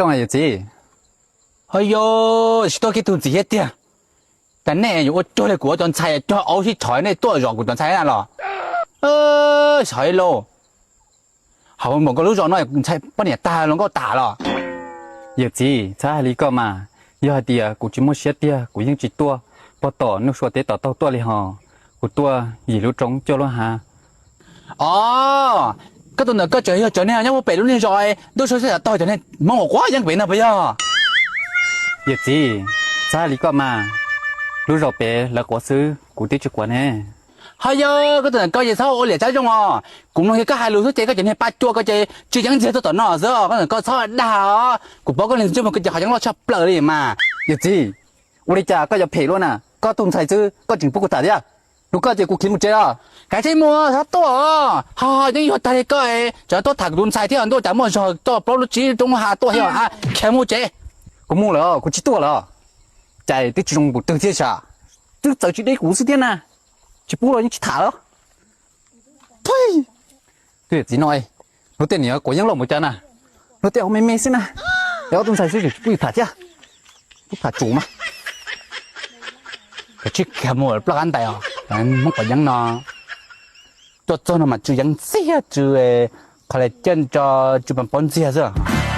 Yawm txiv, ho yog tsis tuaj kiag tus ntxim thiab tiag. Cas nej yuav ua cuag li kuv ua cov ntxhais cog aub sib tshov nej tuaj zom kuv cov ntxhais na los? Xyov lauj, hauv npaum nkauj lub zos no ntxhais poj niam tag hluas nkauj tas los? Yawm txiv, txhob hais li koj mas. Yog hais tias kuv tsis muaj siab tiag kuv yeej tsis tuaj. Pog tom Nuj Sua teb tom taug tuaj li hos. Kuv tuaj yim lub roob cuaj lub hav. Os, koj tus ntawm koj tseem yog cov neeg nyob puag pem lub niag zos ntuj sua sib tham taug cov neeg Hmoob uas quav yeeb pem no puas yog? Yawm txiv, txhob hais li koj mas. Lub zos pem lawv quav xwb kuv twb tsis quav ne. Ho yog koj tus ntawm koj ces txhob ua liam tsab zoo os. Kuv mloog kiag koj hais lus xwb ces koj cov niag paj cuam koj ces tsw yeeb ntxiag tuaj tom no xwb os. Koj ntawm koj txhob dag os, kuv paub koj niag ntxwg ntsej muag koj ces qhov yeeb loj tshaj plaws li mas. Yawm txiv, ua li cas koj yuav phem luaj na? Koj tus ntxhais xwb koj tseem pub kuv tham thiab. Rau koj ces kuv khiav mus tsev os. Kav tsij mus, txhob tuaj os, ho yeej yuav tag li koj, tseem tuaj tham kuv tus ntxhais thiab ntuj cas muaj zog tuaj plaub lub tsib roob ha tuaj thiab, khiav mus tsev. Kuv mus lawm, kuv tsis tuaj lawm. Cas twb tsis zoo npaum twg thiab sas, twb txawv tsis deb kuv xwb thiab na. Tsis pub los yeej tsis tham lawm. Tus yawm txiv no, luag tej niam quav yeeb loj mus cas na, luag tej ua me me xwb na, es ob tug ntxhais xwb tseem tsis pub yus tham thiab. Tub tham tsum mas. Kav tsij khiav mus ploj qab ntais os, Hmoob quav yeeb no. Tuaj txog no mas tsw yeeb ntxiag, tsw qhov li caj nro, tsw pas pob ntxiag xwb.